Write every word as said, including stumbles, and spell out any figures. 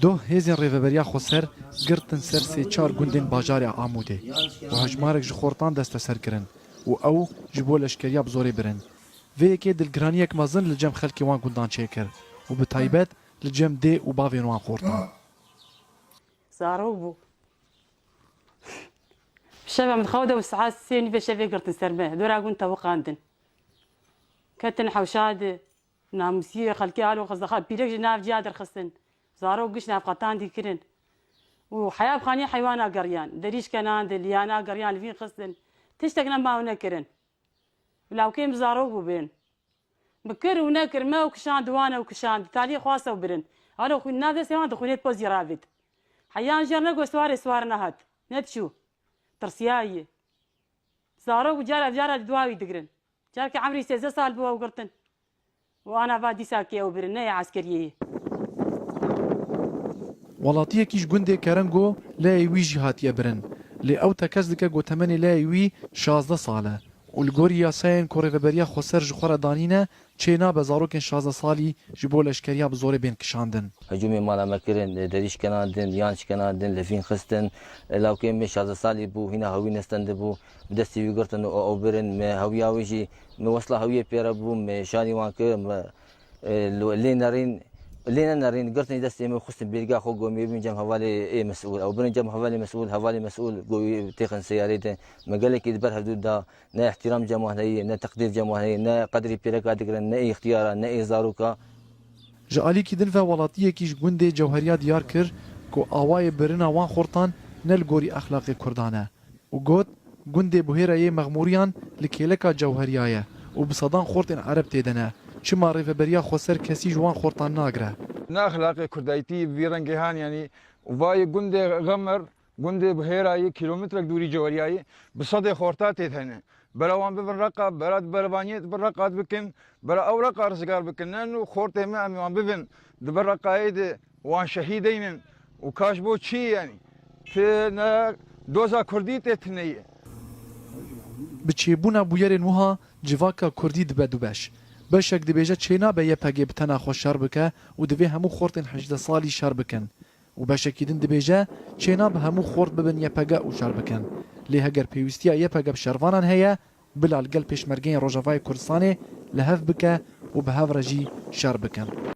Doh hêzên Rêveberiya Xweser girtin ser sê çar gundên bajarê Amûdê û hejmarek ji xortan desteser kirin û ew ji bo leşkeriya bi zorê birin. Vê yekê dilgiraniyek mezin li cem xelkê wan gundan çêkir û bi taybet li cem dê û bavên wan xortan. Zarok bû. Şeva min xew de û saet sê nîvê şevê girtin ser me. Dora gund tewiqandin. Ketin hewşa de. Namûsiyê xelkê alo xizdaxa pîrek ji nav ciya derxistin. Zarok giş navqetan dî kirin. Û heya bi xanî heywana geriyan. Derîş kenan de, liyana geriyan li vîn xistin. Tiştek nema û nekirin. Lawkên bi zarok bû bên. Bi kir û nekir me û kişand wan ew kişand. Taliyê xwast ew birin. Alo xwîn nav destê wan dixwînê pozî ravêt. Heyan jêr negot siwarê siwar nehat. Nediçû. Tirsiyayî. Zarok û cara cara di dua wî digirin. Carkê emrî sêzdeh sal bû ew girtin. Û ana va dîsa kê ew birin, ne yê eskeriyê ye. Welatiyekî ji gundê Kerengo leyê wî jî hatiye birin. Lê ew tekez dike ku temenê leyê wî şazdeh sal e û li gorî yasayên ku Rêveberiya Xweser ji xwe re danîne, çê nabe zarokên şazdeh salî ji bo leşkeriya bi zorê bên kişandin. Hicûmê mala me kirin, derîş kenandin, yan çi kenandin, li vîn xistin. Lawkê min şazdeh salî bû, hîna hewî nestendibû, bi destê wî girtin û ew birin. Me hewiya wî jî, me wesla hewiyê pê re bû, me şanî wan kir, me, e, li, lê nerîn, lê nenerîn, girtin destê me û xistin bêrga xwe, got me bibin cem hevalê ê mesûl. Ew birin cem hevalê mesûl, hevalê mesûl got wî têxin seyarê de. Me gelekî di ber hevdû da, ne îhtîram cem wan heye, ne teqdîr cem wan heye, ne qedrî pêreka digirin, ne ê îxtiyara, ne ê zaroka. Ji alîkî din ve welatiyekî ji gundê Cewheriya diyar kir ku awayê birina wan xortan ne li gorî exlaqê Kurdan e û got, gundê Buhêra yê Mexmûriyan li kêleka Cewheriya ye û bi sedan xortên Ereb tê de ne. Çima Rêveberiya Xweser kesî ji wan xortan nagire? Ne exlaqê Kurdayîtî bi vî rengê han, yanî, vayê gundê Xemer, gundê Buhêra yê kîlometrek dûrî Cewheriya ye, bi sedê xorta tê de hene. Bera wan bibin Reqa, bera di berevaniyê dibin Reqa dibikin, bera ew Reqa rizgar bikin. Ne nû xortê me em wan bibin di ber Reqayê de wan şehîdeynin û kaş bo çi yanî? Ti ne doza Kurdî tê tine ye. Bi çêbûna bûyerên wiha civaka Kurdî dibe du beş. Beşek dibêje çênabe Y P G bi tena xwe şer bike û divê hemû xortên hejdeh salî şer bikin. Û beşekî din dibêje, çênabe hemû xort bibin Y P G û şer bikin. Lê heger pêwîstiya Y P G bi şervanan heye, bila li gel pêşmergeyên Rojavayê Kurdistanê li hev bike û bi hev re jî şer bikin.